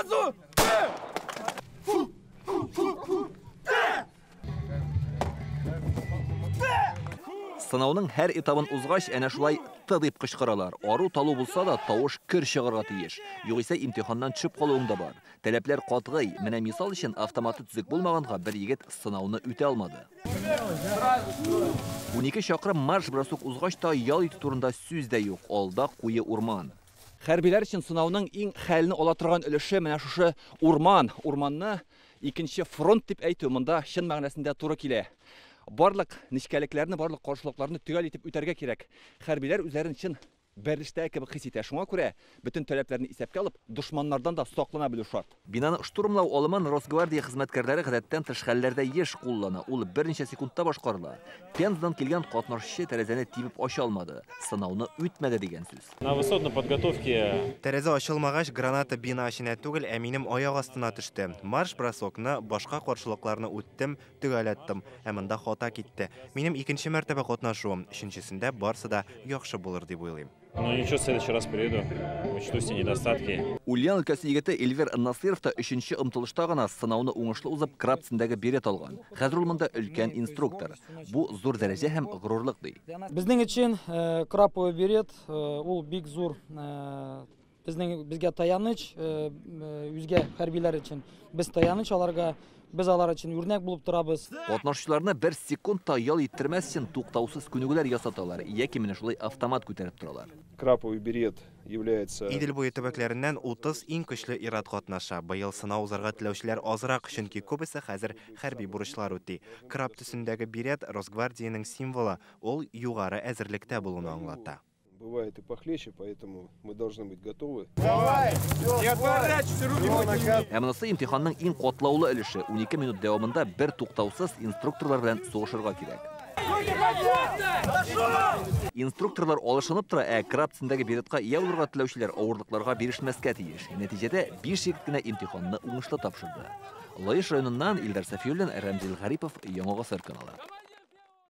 Сразу! Т! Фу! Фу! Фу! Фу! Т! Сынауның һәр этабын узгач, әнә шулай Т дип кычкыралар. Ару-талу булса да, тавыш көр чыгарга тиеш. Югыйсә имтиханнан төшеп калуың да бар. Таләпләр катгый. Менә мисал өчен, автоматы төзек булмаганга бер егет сынауны үтә алмады. 12 чакрым марш-бросок узгач та ял итү турында сүз дә юк. Алда куе урман. Хәрбиләр өчен сынауның иң хәлне ала торган өлеше менә шушы урман. Урманны икенче фронт дип әйтү монда чын мәгънәсендә туры килә. Барлык нечкәлекләрне, барлык каршылыкларны төгәл итеп үтәргә кирәк. Хәрбиләр үзләрен чын бәрелештә кебек хис итә. Шуңа күрә бөтен таләпләрне исәпкә алып, дошманнардан да саклана белү шарт. Бинаны штурмлау алымын Росгвардия хезмәткәрләре гадәттән тыш хәлләрдә еш куллана. Ул берничә секундта башкарыла. Пензадан килгән катнашучы тәрәзәне тибеп ача алмады. Сынауны үтмәде дигән сүз. На высотной подготовке. Тәрәзә ачылмагач, граната бина эченә түгел, ә минем аяк астына төште. Марш-бросокны, башка каршылыкларны үттем, төгәл аттым. Ә монда хата китте. Минем икенче мәртәбә катнашуым, өченчесендә барсы да яхшы булыр дип уйлыйм. Ну ничего, в следующий раз приеду, учту все недостатки. Ульян өлкәсе егете Эльвир Насыров та өченче омтылышта гына сынауны уңышлы узып, краб төсендәге берет алган. Хәзер ул монда өлкән инструктор. Бу зур дәрәҗә һәм горурлык, ди. Безнең өчен краповый берет ул бик зур безнең безгә таяныч, үзгә хәрбиләр өчен без таяныч аларга, без алар өчен үрнәк булып торабыз. Катнашучыларны бер секунд та ял иттермәс өчен туктаусыз күнегүләр ясаталар, яки менә шулай автомат күтәреп торалар. Краповый берет является... Идел буе төбәкләреннән 30 иң көчле ир-ат катнаша. Быел сынау узарга теләүчеләр азрак, чөнки күбесе хәзер хәрби бурычлар үти. Краб төсендәге берет Росгвардиянең символы, ул югары әзерлектә булуны аңлата. Бывает и похлеще, поэтому мы должны быть готовы. Давай! Не отворачивайся, руки подними! Ә монысы имтиханның иң катлаулы өлеше. 12 минут дәвамында бер туктаусыз инструкторлар белән сугышырга кирәк. Инструкторлар алышынып тора, ә краб төсендәге беретка ия булырга теләүчеләр авырлыкларга бирешмәскә тиеш. Нәтиҗәдә 5 егет кенә имтиханны уңышлы тапшырды. Лаеш районыннан Илдар Сафиуллин, Рәмзил Гарипов, Яңа Гасыр каналы.